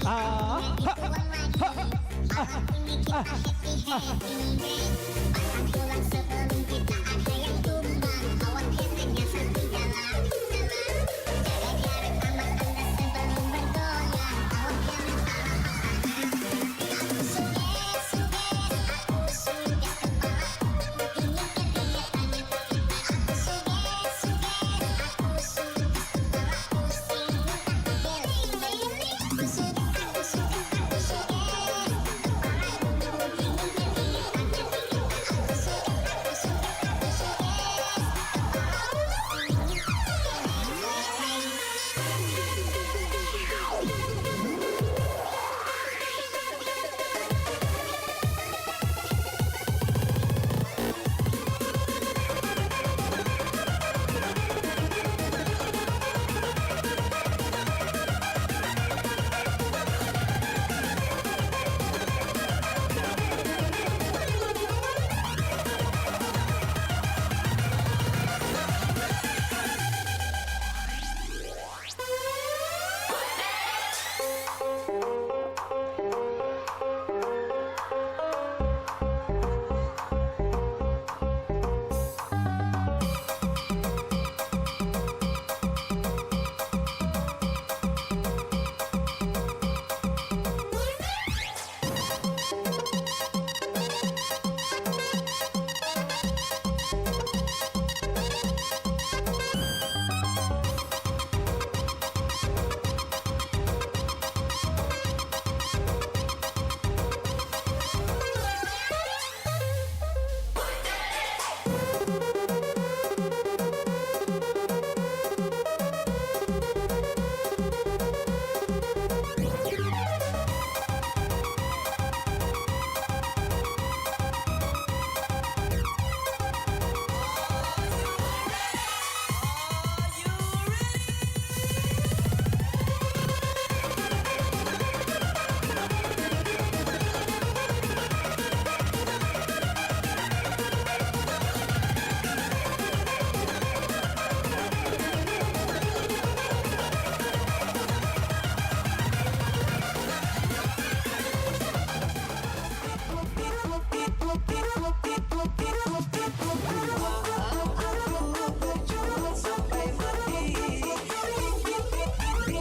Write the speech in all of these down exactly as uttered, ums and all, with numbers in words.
Ah, ha, ha, ah, ah, ah.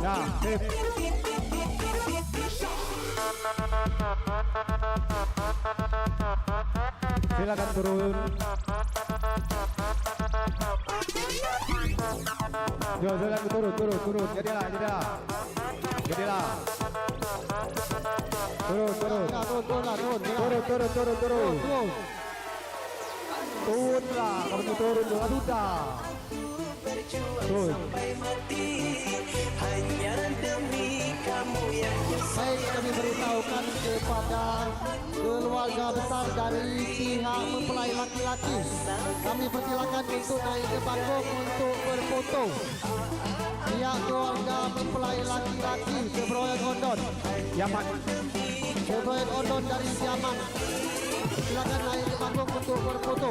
Nah, sip. Silakan turun. Yo, silakan turun, turun, turun. Jadilah, jadilah. Jadilah. Turun, turun. Nah, turun, turun lah, turun, turun. Turun, turun, turun, turun. Turun. Turun lah, kamu turun dulu, sudah. Turun. Baik, kami beritahukan kepada keluarga besar dari pihak mempelai laki-laki. Kami persilakan untuk naik ke panggung untuk berfoto. Pihak keluarga mempelai laki-laki, Kebroyan Ondon. Yaman. Kebroyan Ondon dari Yaman. Silakan naik ke panggung untuk berfoto.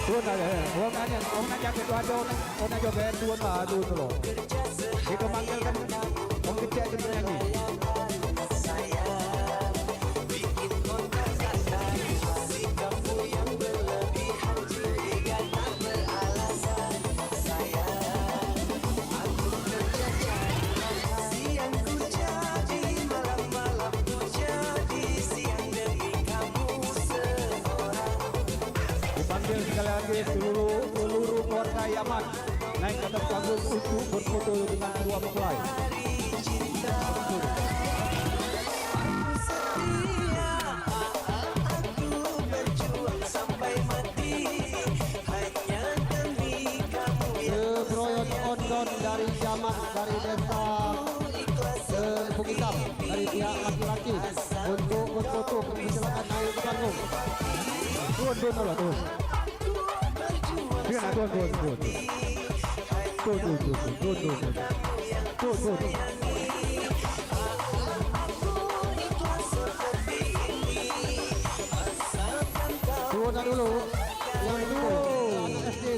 Tuan ada, eh. Wong nanya, wong nanya ke tuan ada, wong, wong nak joget, tuan lah, tuan tu loh. Kita manggil kan, wong kecil tu penyanyi. Dipanggil sekali lagi seluruh, seluruh keluarga Yaman naik ke atas panggung untuk berfoto dengan kedua mempelai. Kebroyan Ondon dari Yaman, dari desa, eh, Bukit Hitam, dari pihak laki-laki untuk berfoto, kami silakan naik ke panggung. Turun, turun, turun, turun. Biar turun, turun, turun. Turun, turun, turun, turun, turun, turun. Turun dulu. Yang dulu, S D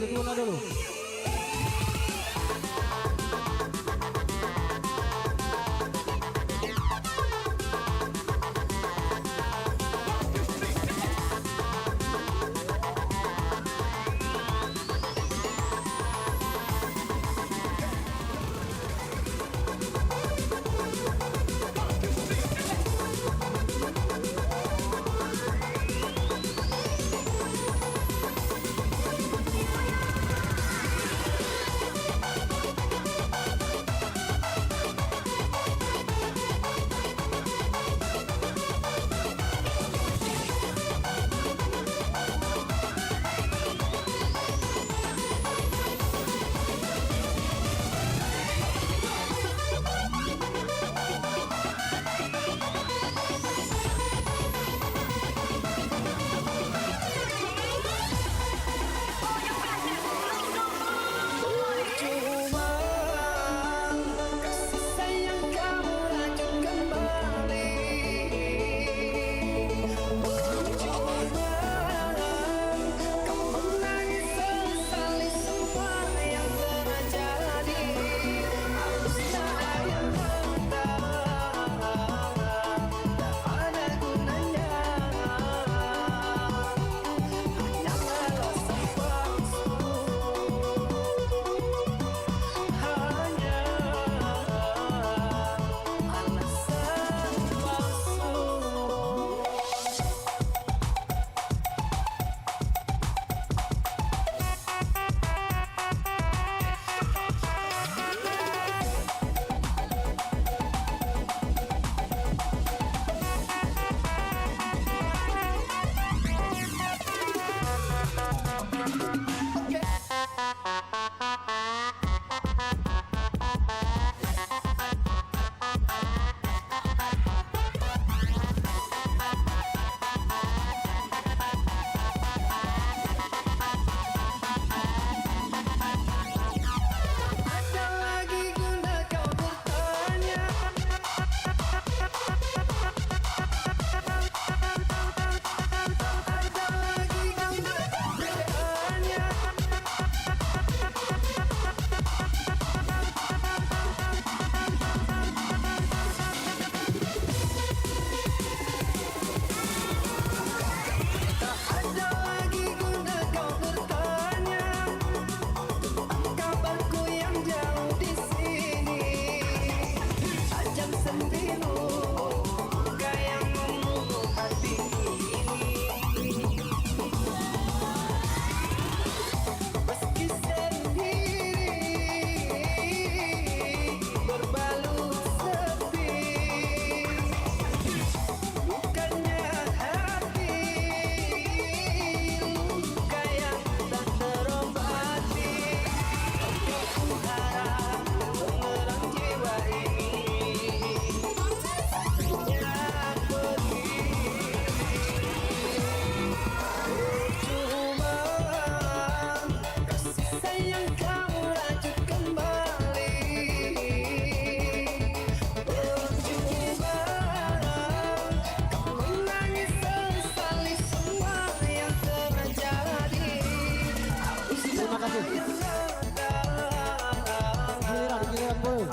Giliran, giliran, boy.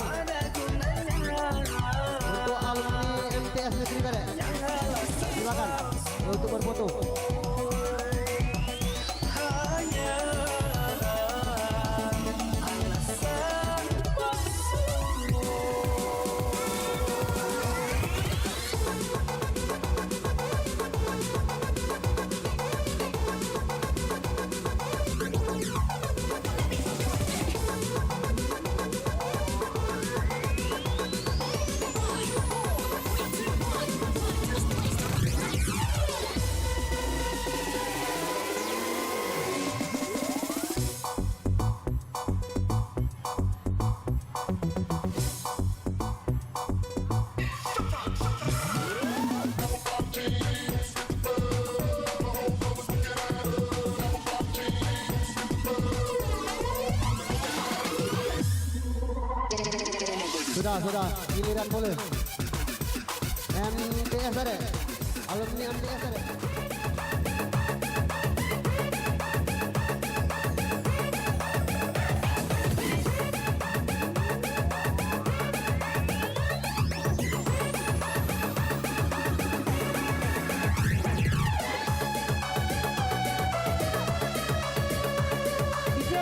Untuk alumni M T S Negeri Berek. Silakan. Untuk berfoto. Sudah, sudah. Giliran pule. M T S tadi. Alumni M T S tadi. D J,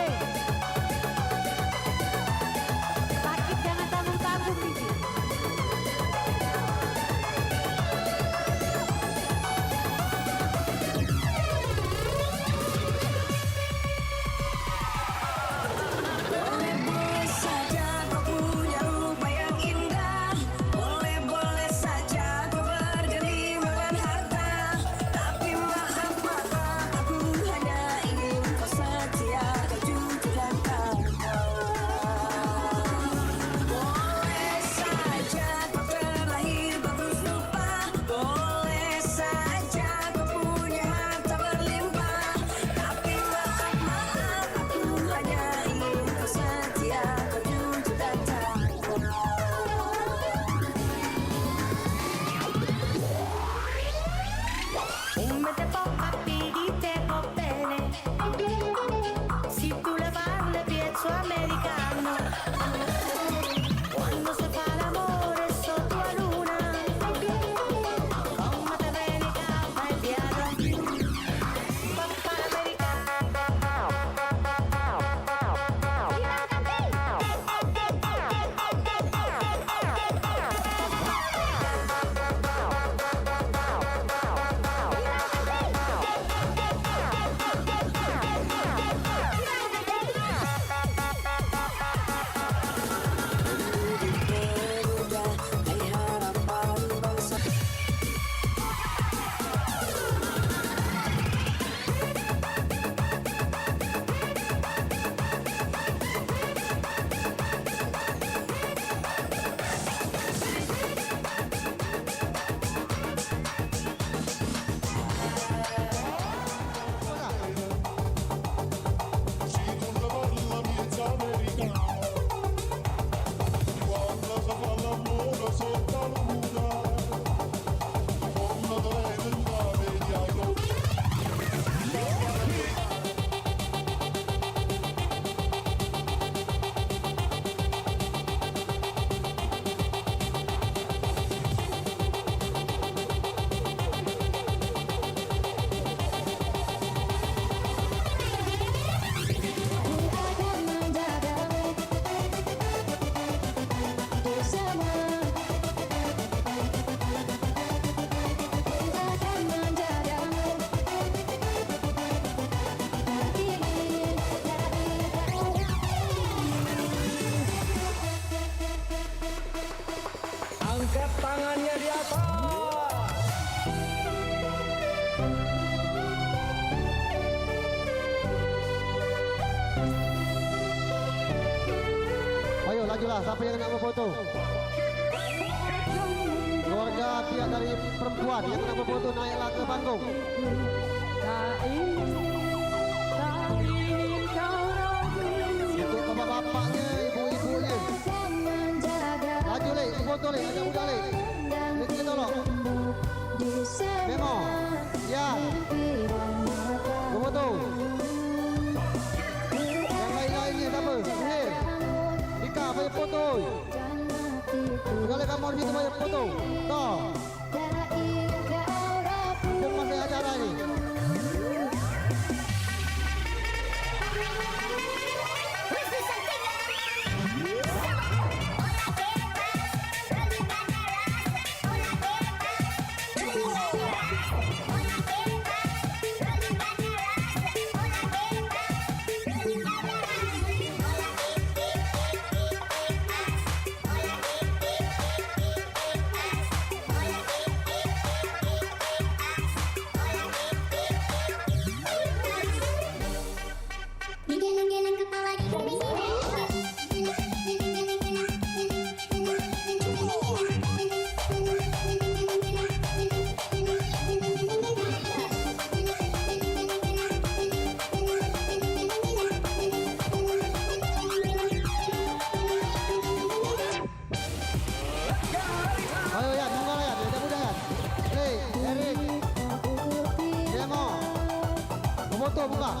sakit jangan tanggung-tanggung, D J. Boleh-boleh saja kau punya rupa yang indah. Boleh-boleh saja kau bergelimangan harta. Tapi maaf, maaf, aku hanya ingin kau setia, kau jujur dan taat. Boleh saja kau terlahir bagus rupa. Boleh saja kau punya harta berlimpah. Tapi maaf, maaf, aku hanya ingin kau setia, kau jujur dan taat. Umbe tepok api di tepok tene. Si tu la parla piezo americano. Quando se fa l'amore sotto la luna, come te vene calda e bianca. Papà americano. Angkat tangannya di atas. Ayo, lajulah, siapa yang nak berfoto? Keluarga pihak dari perempuan yang nak berfoto, naiklah ke panggung. Untuk bapak-bapaknya, ibu-ibunya. Laju, Lek, foto, Lek, ajak budak, Lek. Lek, kita, Lok. Memo. Ya. Foto. Foto. Segala kamu di situ banyak foto. Toh. Masih acara ini. Ayo, Yan, monggo lah, Yan. Dak mudah, Yan. Play, Erik. Demo. Foto buka.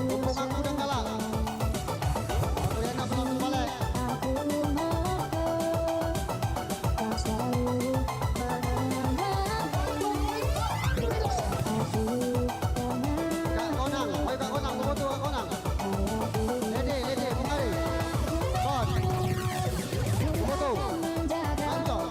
Mumpung aku udah kalah. Aku yang nak penonton balik. Kak Konang, ayo Kak Konang, foto Kak Konang. Lede, lede, mari. Bos. Foto. Mantap.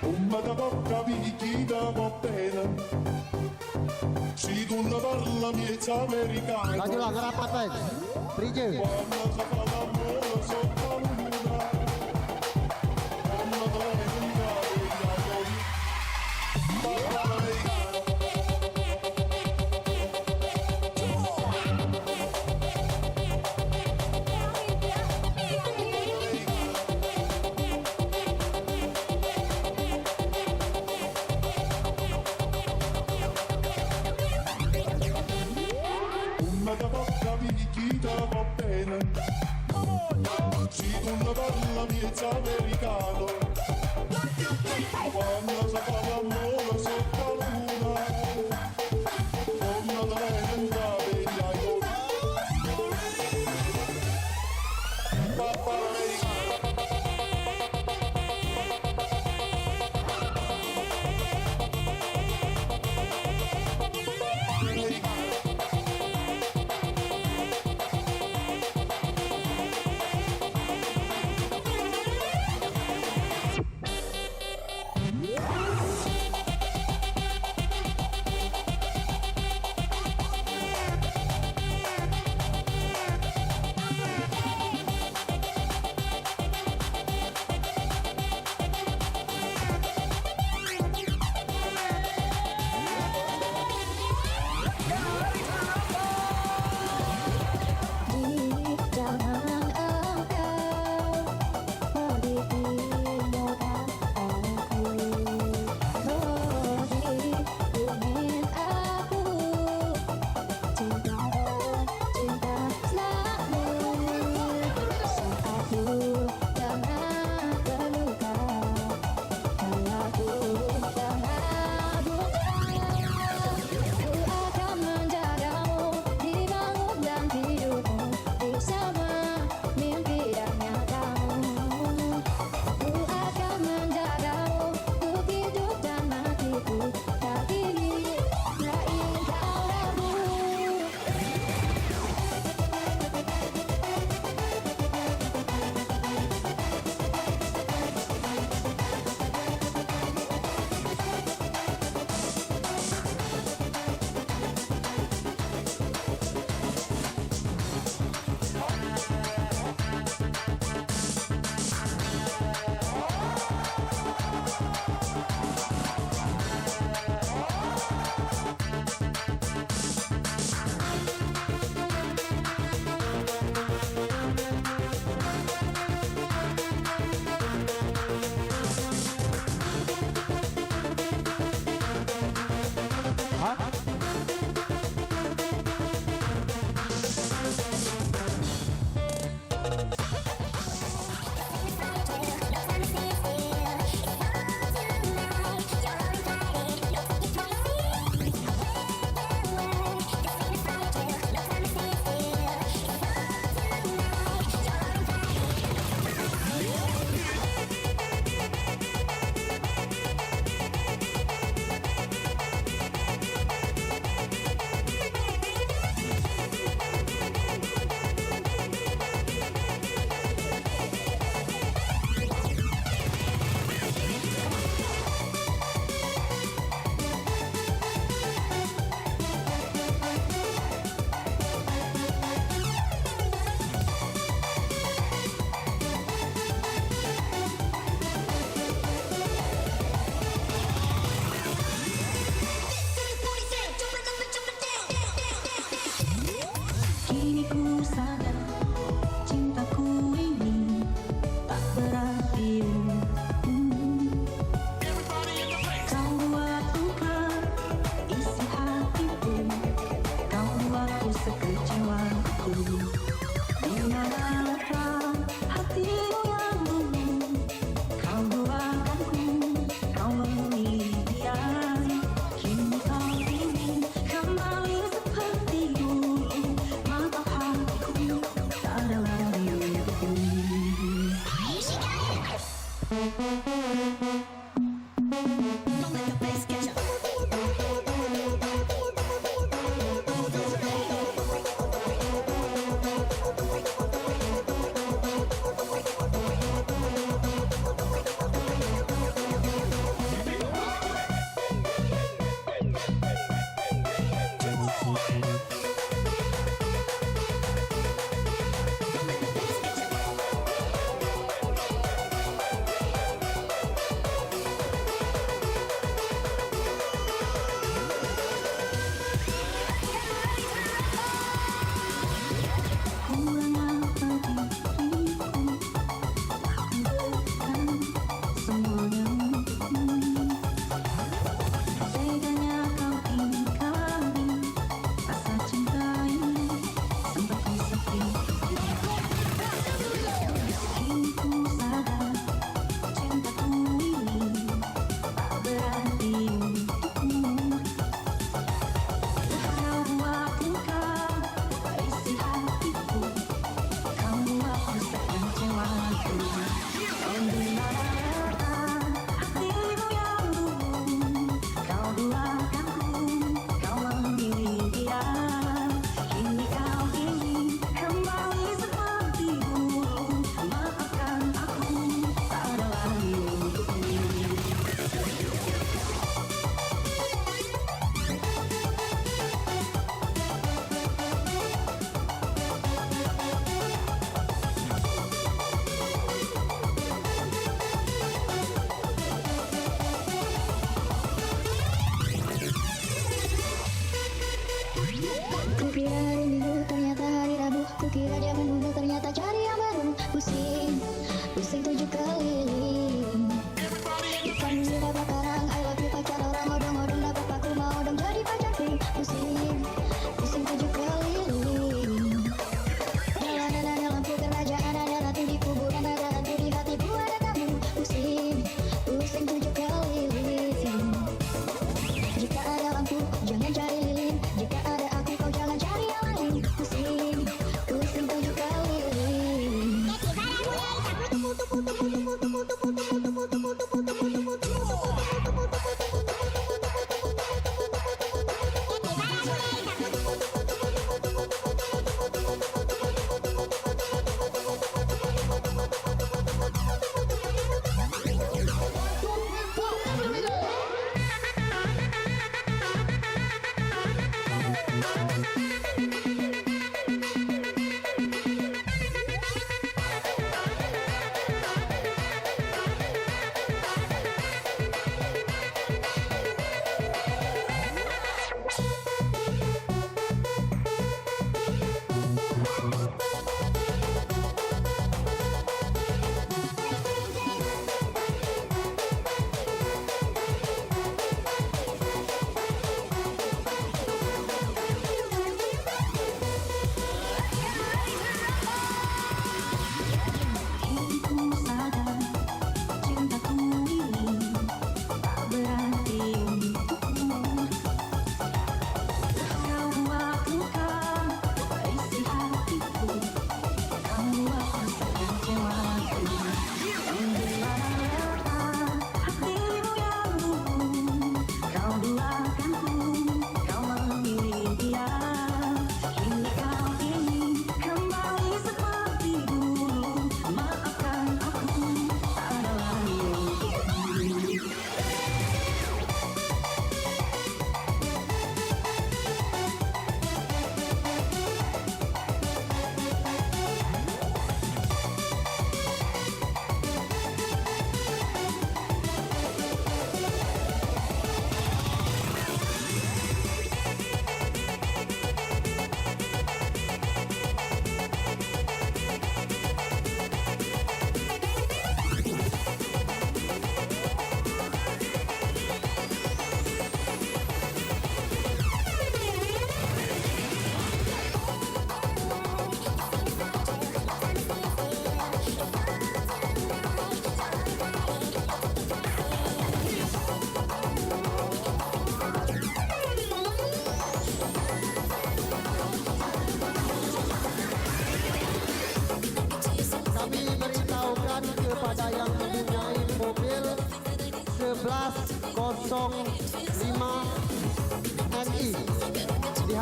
Umma da bocca picchita va bene. Si tu ne parla miezza americano. Lanjutlah, ngerapat, Bang. Prije. Quando se fa l'amore sotto la luna, quando te vedi in casa, Una da bocca picchita va bene. Si tu ne parla miezza americano. Quando se fa l'amore sotto la luna, quando te vedi in casa,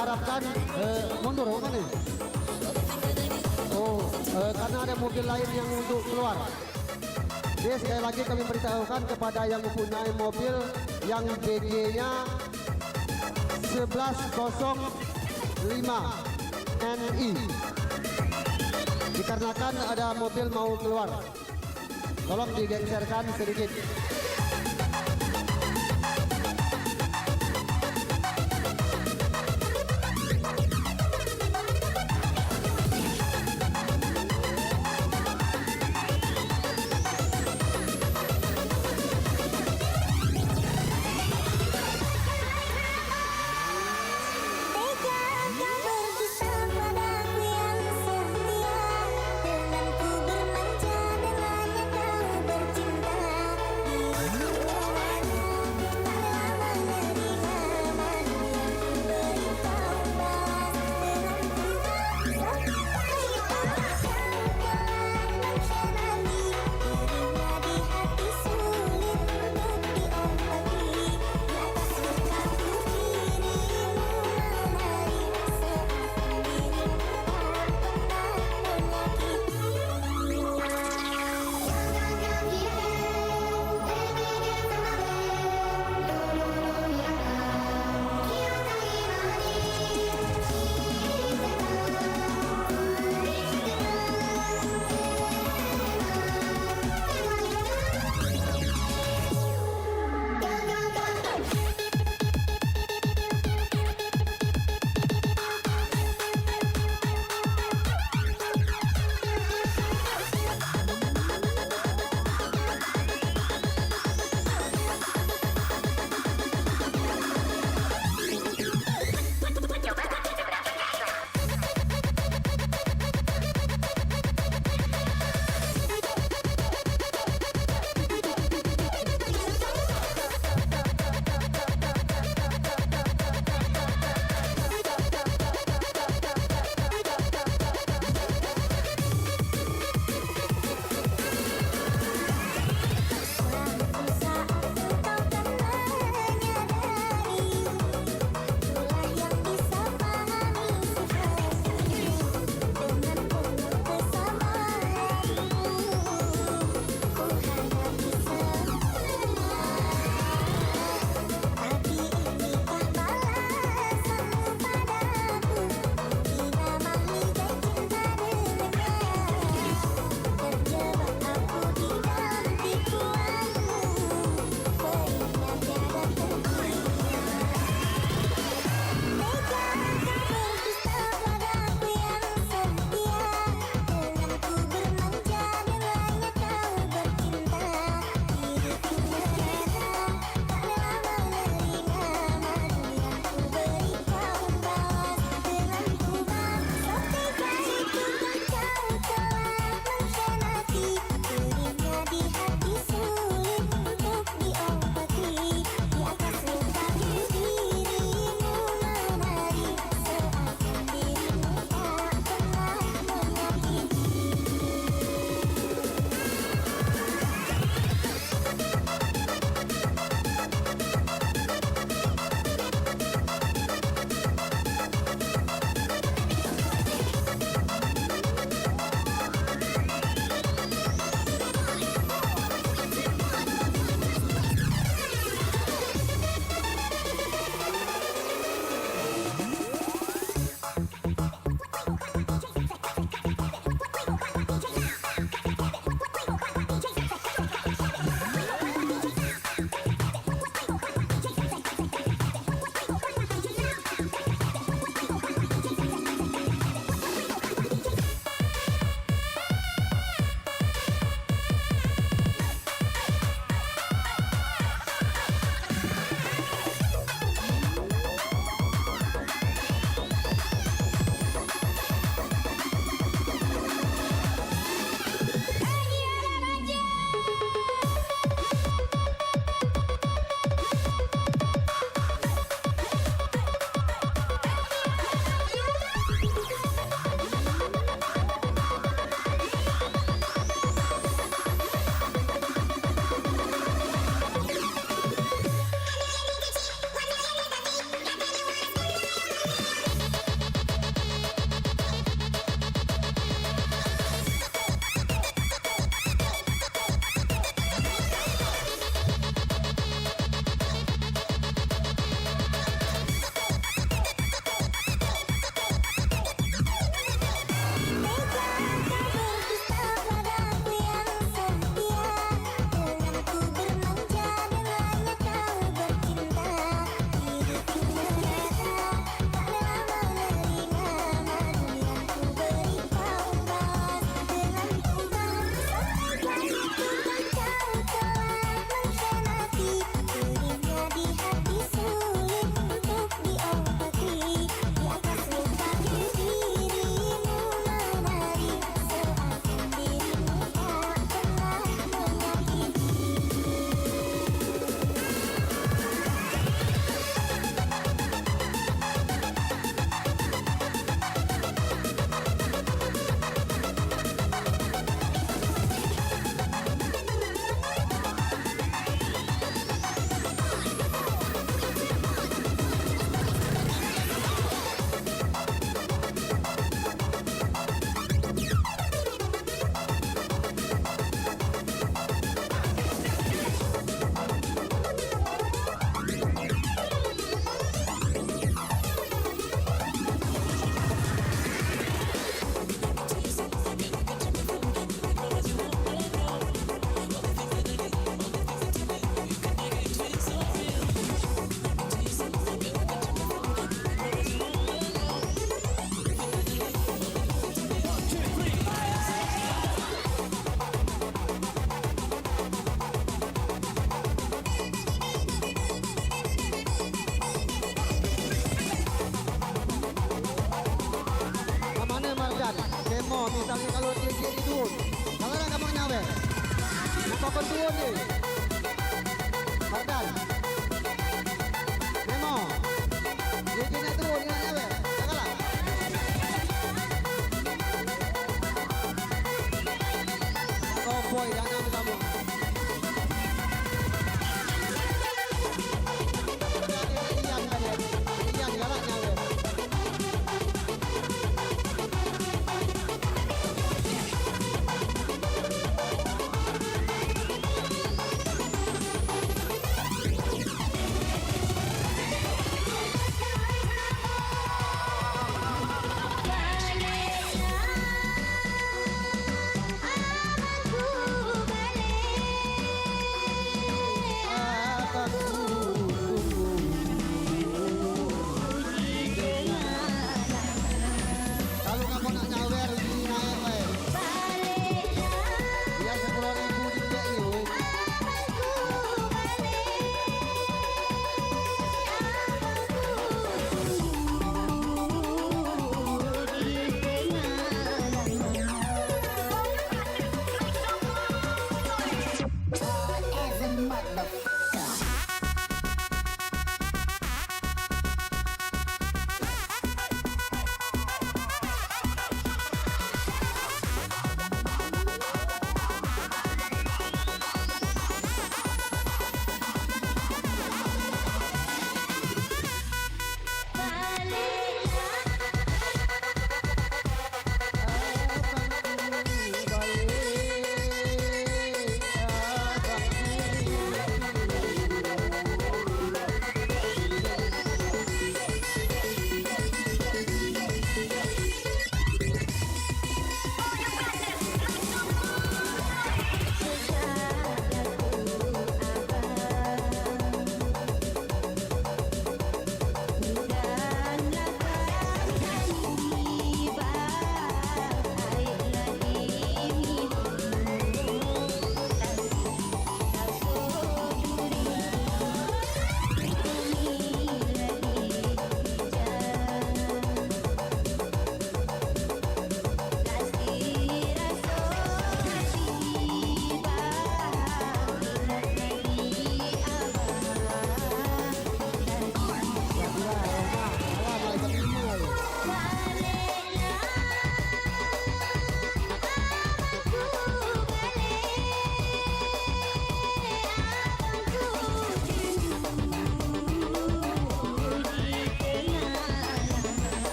Harapkan, eh, mundur, mana? Oh, eh, karena ada mobil lain yang untuk keluar. Jadi, sekali lagi kami beritahukan kepada yang mempunyai mobil yang B G-nya sebelas kosong lima N I. Dikarenakan ada mobil mau keluar. Tolong digeserkan sedikit. Papan turun ni.